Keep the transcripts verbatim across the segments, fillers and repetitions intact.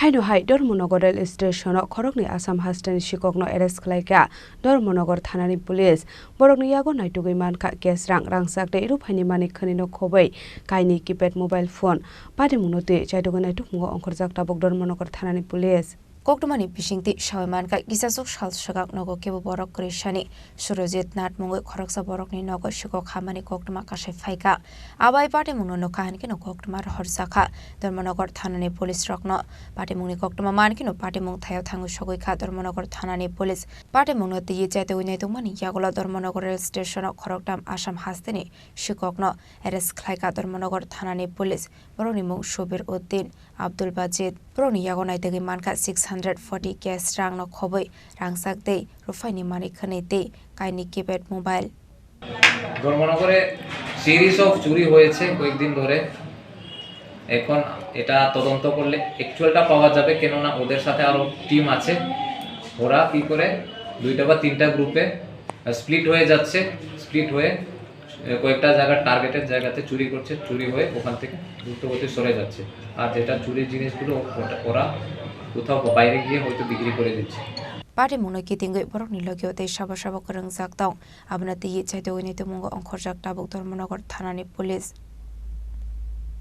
Haino hai Dharmanagar rail station o khoroknwi Assam hasteni sikokno arrest khlaikha Dharmanagar thanani police. Borokni yago naitugwi mankha cash rang, rangchak tei ruphaini manik khwnwi no khobwi kainwi keypad mobile phone. Patimungno twi chaitugwi naitukmungo ongkhorjak tabuk Dharmanagar thanani police. Koktwmani bisingtwi sawi mankha, kisachuk sal swkang nogo kebo borok kwrwisani Surojit Nath mungwi khoroksa borokni nogo sikok hamani koktwma kasai phaikha. Abai patimungno nukha hinkhe no koktwma rohorjakha Dharmanagar thanani police rokno. Patimungni koktwma mankhe no patimung thaio thangwi sogwi kha Dharmanagar thanani police. Patimungno twiwi chaitugwi naitugmani yagulo Dharmanagar rail station o khoroktham Assam hasteni sikokno arrest khlaikha Dharmanagar thanani police. Borokni mung Subir Uddin, Abdul Bajid. Borokni yago naitugwi mankha six hundred forty cash rangno khobwi rangchak tei ruphaini manik khwnwi tei kainwi keypad mobile. ধর্মনগরে series of চুরি হয়েছে কয়েকদিন ধরে। এখন এটা তদন্ত করলে অ্যাকচুয়ালটা পাওয়া যাবে, কেননা ওদের সাথে আরও টিম আছে। ওরা কী করে দুইটা বা তিনটা গ্রুপে স্প্লিট হয়ে যাচ্ছে, স্প্লিট হয়ে এ, কয়েকটা জায়গা, টার্গেটেড জায়গাতে চুরি করছে, চুরি হয়ে ওখান থেকে দ্রুতগতি সরে যাচ্ছে। আর যেটা চুরির জিনিসগুলো ওটা ওরা কোথাও বাইরে গিয়ে হয়তো বিক্রি করে দিচ্ছে। Patimungno kitingwi borokni logio tei sabo sabo kwrwngjak tong. Abono twiwi chaitugwi naitugmungo ongkhorjak tabuk Dharmanagar thanani police.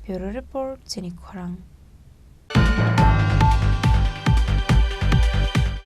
Bureau report, Chini Khorang.